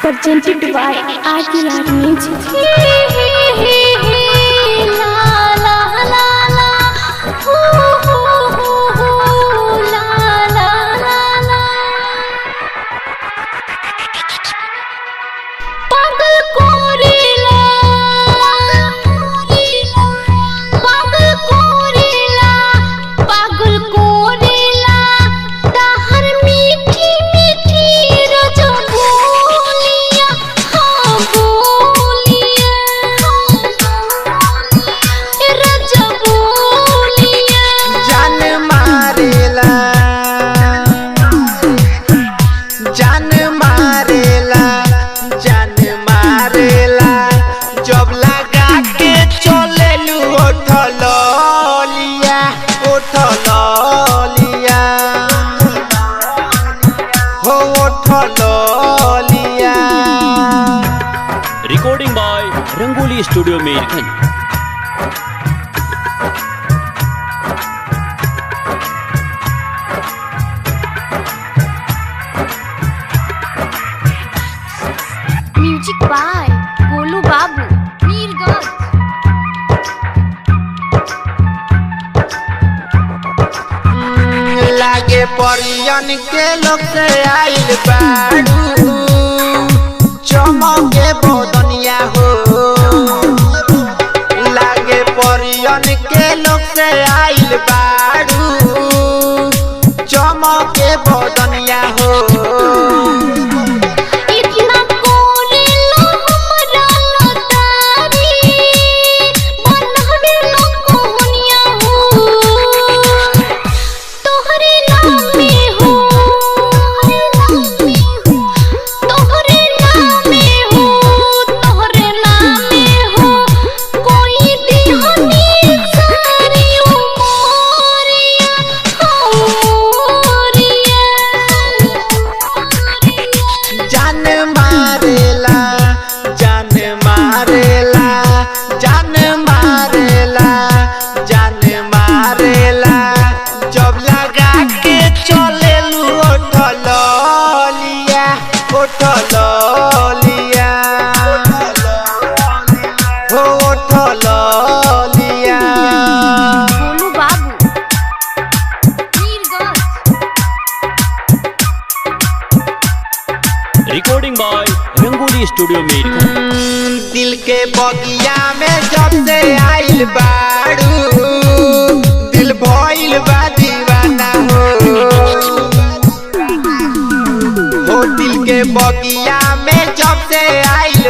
Presented by RTR Music. La la la la हो हो हो हो ला ला ला ला पागल कोरेला पागल कोरेला पागल कोरेला ताहर मीठी मीठी रज बोलिया हाँ बोलिया रज बोलिया। जान मारेला, जान मारेला, जान मारेला जब लगा के चलेलू उठल लिया, उठल लिया, हो उठल लिया। Recording by Rangoli studio Mirganj. Music by Golu Babu Mirganj. लागे परियन के लोग से आइल बाड़ू, चमके बोदनिया हो। लागे परियन के लोग से आइल बाड़ू, चमके बोदनिया हो। इतना कोरेला हमरा लतारी बनहबे न कोहनिया हो तोहरे नामे हो तोहरे नामे हो तोहरे नामे हो कोई दिहनी सारी उमरिया हो मोरिया। जान मारेला, जान मारेला, जान मारेला, जान मारेला जब लगा के चलेलू उठल लिया, उठल लिया, हो उठल लिया। Golu Babu Mirganj. Recording by Rangoli studio Mirganj. दिल के बगिया में जब से आइल बाड़ू, दिल भइल बा दीवाना हो। हो दिल के बगिया में जब से आइल